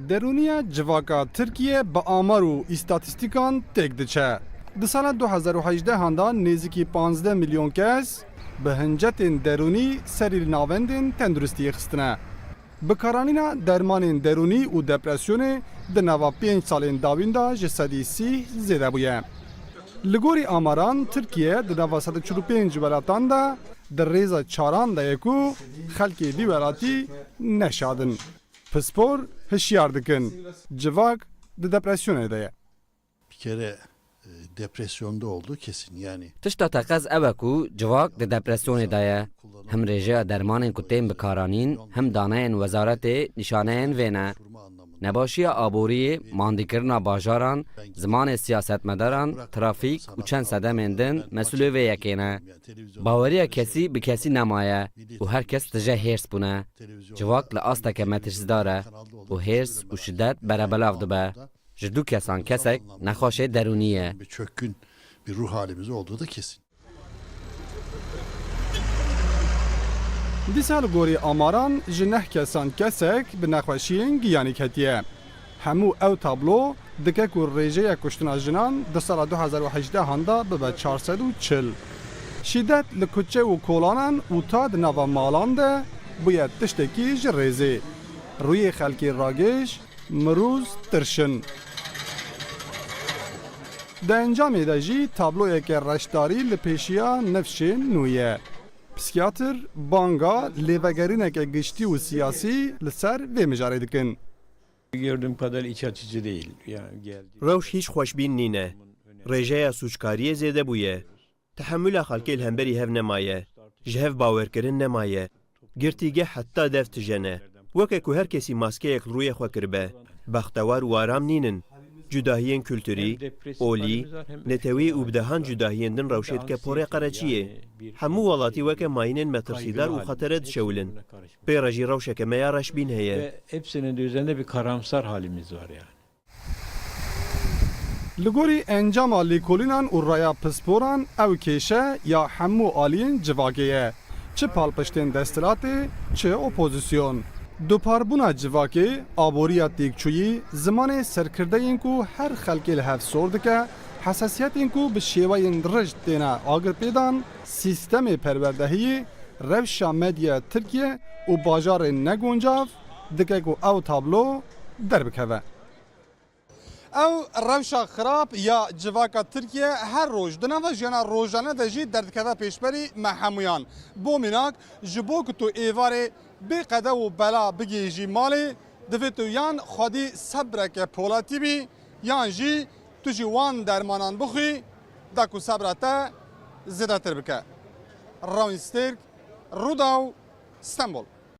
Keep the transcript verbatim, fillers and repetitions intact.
Derûniya civaka Tirkiye bi amar û îstatîstîkan têk diçe. Di sala du hezar û hejdehan de nêzîkî panzdeh milyon kes bi hincetên derûnî serî li navendên tenduristiyê xistine. Bikaranîna dermanên derûnî û depresyonê di nava pênc salên dawîn de ji sedî sî zêde bûye. Li gorî amaran, Tirkiye di nava sed û çil û pênc welatan de di rêza çaran de ye ku xelkê vî welatî ne şad in. Pispor hişyar dikin, civak di depresyonê de ye. Bir kere e, depresyonda olduğu kesin. Yani Tişta teqez ew e ku civak di depresyonê de ye. Him rêjeya dermanên ku tên bikaranîn, him daneyên wezaretê nîşaneyên vê ne. Nebaşiya aboriyê, mandîkirina bajaran, zimanê siyasetmedaran, trafîk û çend sedemên din mesûlê vê yekê ne. Baweriya kesî bi kesî nemaye û her kes tije hêrs bûne. Civak li asteke metirsîdar e û hêrs û şidet berebelav dibe. Ji du kesan kesek nexweşê derûnî ye. Bir çökkün bir ruh halimiz olduğu da kesin. Dîsa li gorî amaran ji neh kesan kesek bi nexweşiyên giyanî ketiye. Hemû ew tablo dike ku rêjeya kuştina jinan di sala du hezar û hejdehan de bibe çar sed û çil. Şîdet li kuçe û kolanan û ta di nava malan de bûye tiştekî ji rêzê. Rûyê xelkê ragêj, mirûz, tirşin. Di encamê de jî tabloyeke reşdarî li pêşiya nifşên nû ye. Psîkatr banga lêvegerîneke giştî û siyasî li ser vê mijarê dikin. Gördüğüm kadarıyla iç açıcı değil. Yani geldi. Rewş hîç xweşbîn nîne. Rêjeya sûckariyê zêde bûye. Tehemûla xelkê li hemberî hev nemaye. Ji hev bawerkirin nemaye. Girtîgeh heta dev tije ne. Weke ku her kesî maskeyek li rûyê xwe kiribe. Bextewar û aram nînin. Cudahiyên kulturî, olî, netewî û bi dehan cudahiyên din rewşê dike porê qereçiyê. Hemû welatî weke mayînên metirsîdar û xetere diçewilin. Pê re jî rewşeke me ya reşbîn heye. Ve hepsinin de üzerinde bir karamsar halimiz var yani. Li gorî encama lêkolînan û raya pisporan ew kêşe ya hemû aliyên civakê ye. Çi palpiştên desthilatê, çi opozîsyon. Duparbûna civakê, aboriya têkçûyî, zimanê serkirdeyên ku her xelkê li hev sor dike, hesasiyetên ku bi şêweyên rij têne agirpêdan, sîstemê perwerdehiyê, rewşa medya Tirkiye û bajarên neguncav dike ku ew tablo derbikeve. Ew rewşa xirab ya civaka Tirkiye her roj di nava jiyana rojane de jî derdikeve pêşberî me hemûyan. Bo mînak, ji bo ku tu êvarê bê qede û bela bigihîjî malê, divê tu yan xwedî sebreke polatî bî, yan jî tu jî wan dermanan bixwî, da ku sebra te zêdetir bike. Rawîn Stêrk, Rûdaw, Stenbol.